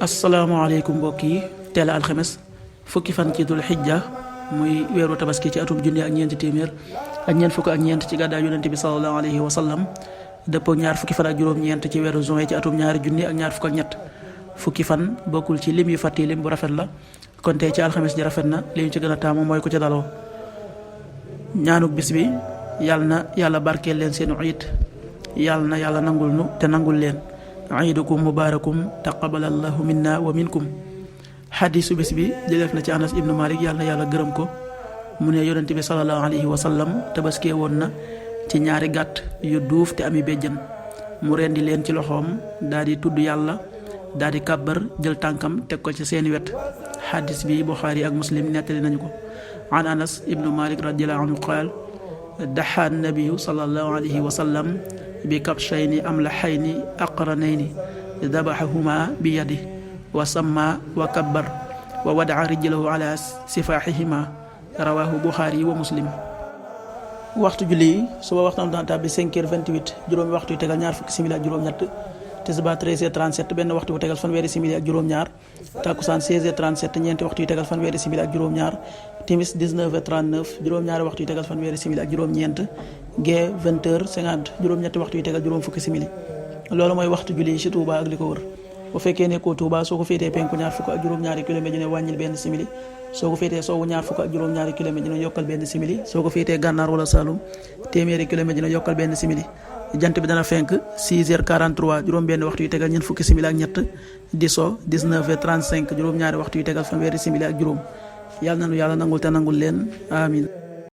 asalaamaaleykum mbokk yi teel a alxames fukki fan ci dul xijja muy weeru tabaski ci atum junni ak ñeenti téeméer ak ñeent fukk ak ñeent ci gàddaay yonente bi sallallahu alayhi wa sallam dëppoo ñaar fukki fan ak juróom-ñeent ci weeru juin ci atum ñaari junni ak ñaar fukk ak ñett fukki fan bokkul ci lim yu fàtti lim bu rafet la kon tey ci alxames ji rafet na li ñu ci gën a taamu mooy ku ca daloo ñaanuk bis bi yàlla na yàlla barkeel leen seenu iid yàlla na yàlla nangul nu te nangul leen iidukum mubaarakum taqabbalallahu minna wa minkum xadiisu bés bi jëleef na ci Anas ibnu Malik yàlla na yàlla gërëm ko mu ne yonent bi sallallahu alayhi wa sallam tabaskee woon na ci ñaari gàtt yu duuf te ami béjjan mu rendi leen ci loxoom daal di tudd yàlla daal di kàbbar jël tànkam teg ko ci seeni wet xadis bi Buxaari ak Muslim nettali nañu ko an Anas ibnu Malik radiyallahu anhu qaal daxa nabiyu sallallahu alayhi wa sallam bi kabshayni amlaxayni aqranayni dabaxahuma bi yadi wa samma wa kabbar wa wadaa rijlahu ala sifaaxihima rawahu Buxaari wa Muslim. waxtu julli yi suba waxtaan dana tàbbi 5h28 juróomi waxtu yu tegal ñaar fukki simili ak juróom-ñett tisbaar 13h37 benn waxtu bu tegal fanweeri simili ak juróom-ñaar takkusaan 16h37 ñeenti waxtu yu tegal fanweeri simili ak juróom-ñaar timis 19h39 juróom-ñaari waxtu yu tegal fanweeri simili ak juróom-ñeent gee 20h50 juróom-ñetti waxtu yu tegal juróom fukki simili loolu mooy waxtu julli yi ci Touba ak li ko wër bu fekkee nekkoo Touba soo ko féetee penku ñaar fukk ak juróom-ñaari kilomètre dina wàññil benn simili soo ko féetee sowwu ñaar fukk ak juróom-ñaari kilomètre dina yokkal benn simili soo ko féetee gànnaar wala Saloum téeméeri kilomètre dina yokkal benn simili jant bi dana fenk 6h43 juróom benn waxtu yu tegal ñeent fukki simili ak ñett di so 19h35 juróom-ñaari waxtu yu tegal fanweeri simili ak juróom yàlla nanu yàlla nangul te nangul leen amin